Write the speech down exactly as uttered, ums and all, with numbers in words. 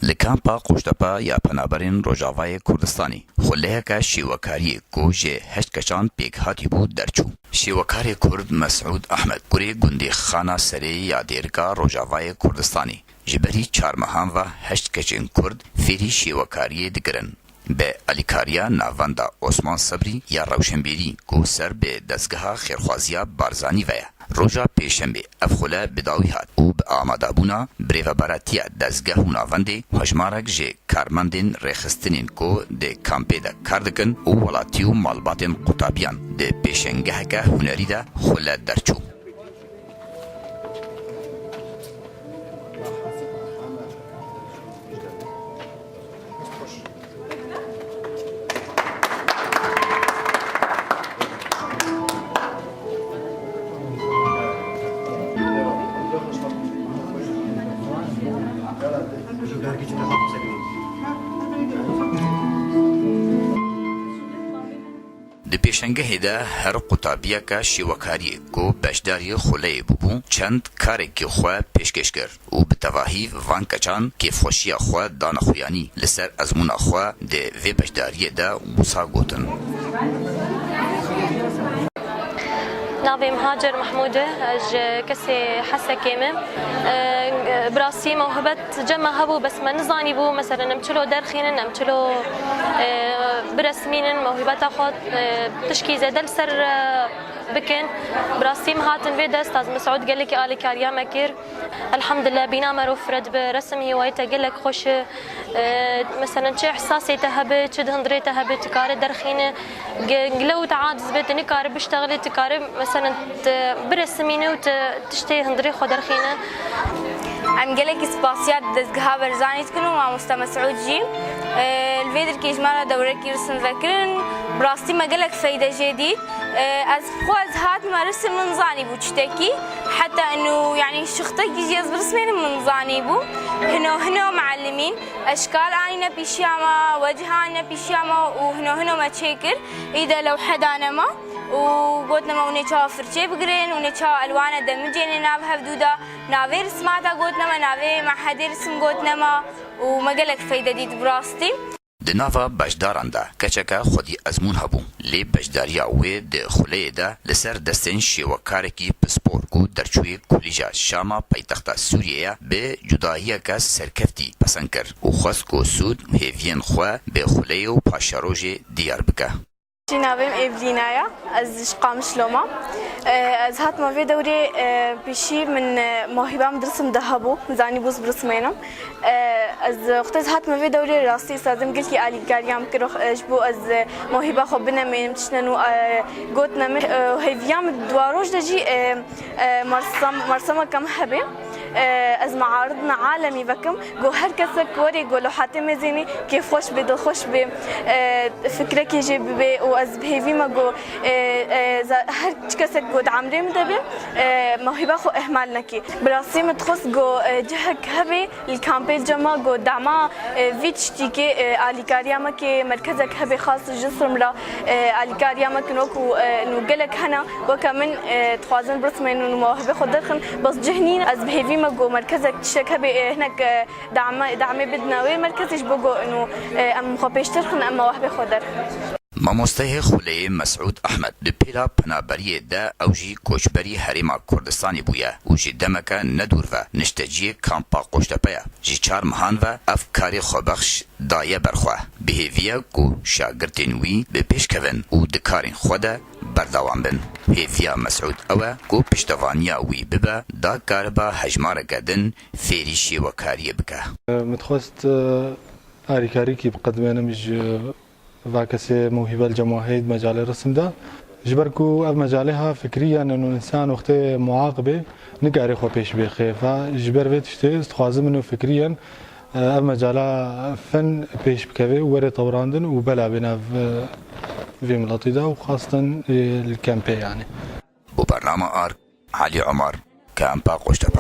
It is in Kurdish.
Di kampa Qoştepe ya Penaberên Rojavayê Kurdistanê xuleyeke şêwekariyê ku ji heşt keçan pêk hatîbû derçû. Şêwekarê Kurd Mesûd Ehmed, kurê gundê Xana Serê ya Dêrika Rojavayê Kurdistanê, ji berî çar mehan ve heşt keçên Kurd fêrî şêwekariyê dikirin. Bi alîkariya navenda Osman Sebrî ya rewşenbîrî ku ser bi dezgeha xêrxwaziya Barzanî ve ye, roja pêşemê ev xule bi dawî hat û bi amadebûna birêveberatiya dezgeh û navendê hejmarek ji karmendên rêxistinên ku di kampê de kar dikin û welatî û malbatên qutabiyan di pêşengeheke hunerî de xule derçû. Di pêşengehê de her qutabiyeke şêwekariyê ku beşdarî xuleyê bûbû, çend karekî xwe pêşkêş kir û bi tevahî van keçan kêfxweşiya xwe dane xuyanî. Li ser ezmûna xwe di vê beşdariyê de wisa gotin. Navê min Hacer Mehmûd e, ez ji kesê Hesekê me. E, bi rastî mewhibet cem me hebû, bes me nizanîbû, meselen, em çilo derxînin, em çilo, e, biresmînin, mewhibeta xwe, e, tişkî zêde li ser, e, bikin. Bi rastî min hatin vê dest, Staz Mesûd gelekî alîkariya me kir. Elhamdulillah, bîna mero firet bi resim hîwayê te gelek xweş e. E, meselen, çi ihsasê te hebe, çi di hundirê te hebe, tu kare derxîne. Ge-, gile û te aciz be, tu nikare biştexile, tu kare, meselen, tu biresimîne û tu tiştê hundirê xwe derxîne. Em gelekî spasiya dezgeha Berzanî dikin û mamoste Mesûd jî. E, li vê dirkê ji me re dewrekî risim vekirin. Bi rastî me gelek feyde jê dît. E, ez xwe ez hatime risim min zanîbû tiştekî. Heta inu, yanî şixtekî jî ez birismênim min zanîbû. Hino hino mealimîn eşkal anîne pîşiya me, wecih anîne pîşiya me û hino hino me çêkir. Îde lewhe dane me û gotine me hûn ê çawa firçê bigirin, hûn ê çawa elwane demicênê nav hevdû de. Navê risma te gotine me, navê mehedê risim gotine me û me gelek feyde dît bi rastî. Di nava beşdaran de keçeke xwedî ezmûn hebû, lê beşdariya wê di xuleyê de li ser destên şêwekarekî pispor ku derçûyê Kulîja Şama paytexta Sûriyê ye, bi cudahiyeke serkeftî pesend kir û xwest ku sûd û hêviyên xwe bi xuleyê û paşerojê diyar bike. Jî navê min Evlîna ye. Ez ji Qamişlo me. E, ez hatime vê dewrê, e, pêşî min, e, mewhîba min di risim de hebû. Min zanîbû ez birismênim. E, ez, e, wextê ez hatime vê dewrê rastî stazê min gelkî alîkariya min kir, e, ji bo ez, e, mewhîba xwe binemênim, tiştine nû, e, gotine min. E, hêviya min di dua roj de jî, e, e, mersem-, mersemeke min hebe. E, ez mearidina alemî vekim. Go her kesek werê go lewhatê mêzênî kêfxweş bê, dilxweş bê, e, fikrekê jê bibe û ez bi hêvî me go, e, e, za-, her çi kesek go di emrê min de be, e, mewhîba xwe ihmal neke. Bi rastî min dixwest go, e, cihek hebe li kampê cema go dema, e, vî tiştîkê, e, alîkariya me ke merkezek hebe xas ji Sirm re, e, alîkariya me kin wekû, e, nû gelek hene weke min, e, dixwazin birismênin û mewahibê xwe derxin. Bes cih nîn, ez bi hêvî me go merkezek tiştek hebe, e, hinek, e, dame-, damê bidine wê merkezê ji bo go û, e, em xwe pêştir xin, em mewahibê xwe derxin. Mamosteyê xuleyê Mesûd Ehmed di pêla penaberiyê de ew jî koçberî Herêma Kurdistanê bûye û ji demeke nedûr ve nişteciyê kampa Qoştepe ye. Ji çar mehan ve ev karê xwebexş daye ber xwe. Bi hêvî ye ku şagirtên wî bi pêş kevin û di karên xwe de berdewam bin. Hêviya Mesûd ew e ku piştevaniya wî bibe da kariba hejmareke din fêrî şêwekariyê bike. Min dixwest, e, alîkarîkî biqedimênim ji va kesê mewhîbe li cem wa heyî di mecalê resim de. Ji ber ku ev mecalê ha fikrî yen û însan wextê muaq bê, nikare xwe pêş bêxe. Va ji ber vê tiştê ez dixwazim min û fikrî yen, e, ev mecala fen pêş bikeve û were tewrandin û bela bê nav, e, vê miletî de û xastin, e, li kempê yanî. Bo bernama Ark, Elî Omar, Kampa Qoştepe.